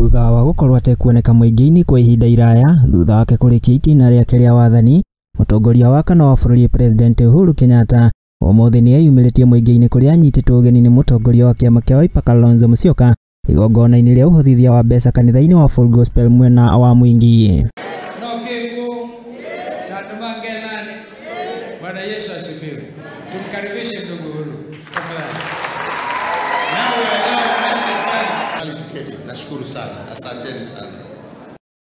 Thutha wa gũkorwo atekuoneka mũingĩ-inĩ kwa ihinda iraya thutha wake kũrĩkia itĩna rĩake rĩa wathani, mũtongoria wa kana wa bũrũri President Uhuru Kenyatta ũmũthĩ nĩ eyumĩrĩtie mũingĩ-inĩ kũrĩa anyitĩtwo ũgeni nĩ mũtongoria wa kĩama kĩa Wiper Kalonzo Musyoka igongona-inĩ rĩa ũhothithia wa mbeca kanitha-inĩ wa Full Gospel mwena wa Mwingi. Bwana Yesu asifiwe. Tumkaribishe ndugu Uhuru. Tafadhali. Nashukuru sana. Asanteni sana.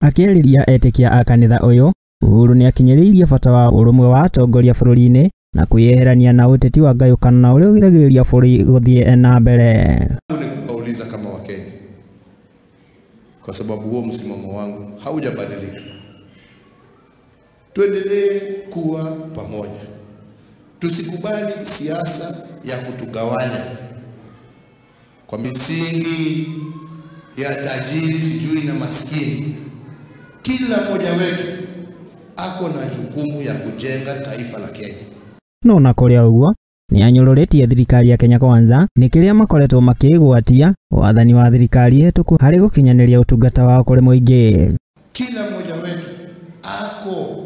Akĩarĩria etĩkia a kanitha ũyũ, Uhuru nĩ akinyĩrĩirie bata wa ũrũmwe wa atongoria bũrũri-inĩ na kwĩyeherania na ũteti wa ngayũkano na ũrĩa ũgiragĩrĩria bũrũri gũthiĩ na mbere. Ni kuwauliza kama Wakenya, kwa sababu huo msimamo wangu haujabadilika. Tuendelee kuwa pamoja. Tusikubali siasa ya kutugawanya kwa misingi ya tajiri sijui na maskini. Kila mmoja wetu ako na jukumu ya kujenga taifa la Kenya. No na kũrĩa ũguo nĩ anyũrũrĩtie thirikari ya Kenya Kwanza nĩ kĩrĩa makoretwo makĩgwatia wathani wa thirikari hetũku harĩ gũkinyanĩria ũtungata wao kũrĩ mũingĩ. Kila mmoja wetu ako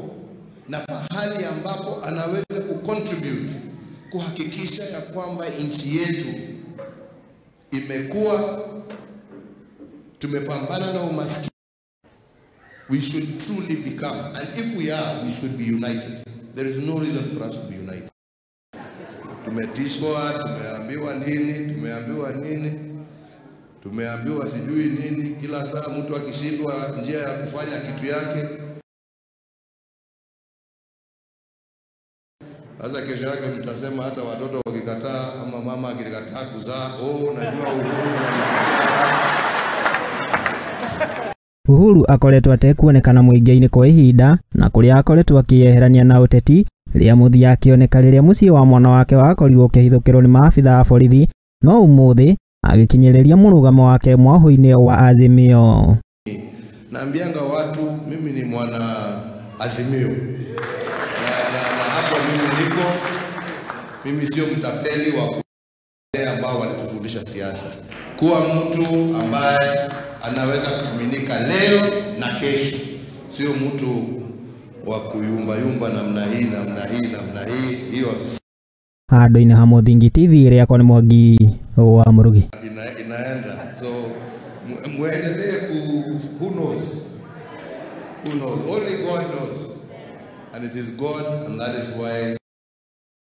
na pahali ambapo anaweza kucontribute kuhakikisha ya kwamba nchi yetu imekuwa, tumepambana na umaskini. We should truly become, and if we are, we should be united. There is no reason for us to be united. Tumetishwa, tumeambiwa nini, tumeambiwa nini, tumeambiwa sijui nini. Kila saa mtu akishindwa njia ya kufanya kitu yake, sasa kesho yake mtasema hata watoto wakikataa ama mama akikataa kuzaa, oh, najua Uhuru. Uhuru akoretwo atekuonekana mũingĩ-inĩ kwa ihinda na kũrĩa akoretwo akĩyeherania na ũteti rĩa mũthia akĩoneka rĩrĩa mũciĩ wa mwana wake wakorirwo ũkĩhithũkĩrwo nĩ maabitha a borithi, no ũmũthĩ agĩkinyĩrĩria mũrũgamo wake mwahũ-inĩ wa Azimio. Naambianga watu mimi ni mwana Azimio. Na hapo mimi niko, mimi sio mtapeli wa ambao walitufundisha siasa. Kuwa mtu ambaye anaweza kuaminika leo na kesho, sio mtu wa kuyumba yumba namna hii namna hii namna hii. Hiyo handũ-inĩ ha Mũthingi TV ĩrĩa kwa nĩ Mwangi wa Mũrugi. Inaenda so muendelee ku, who knows, who knows, only God knows, and it is God, and that is why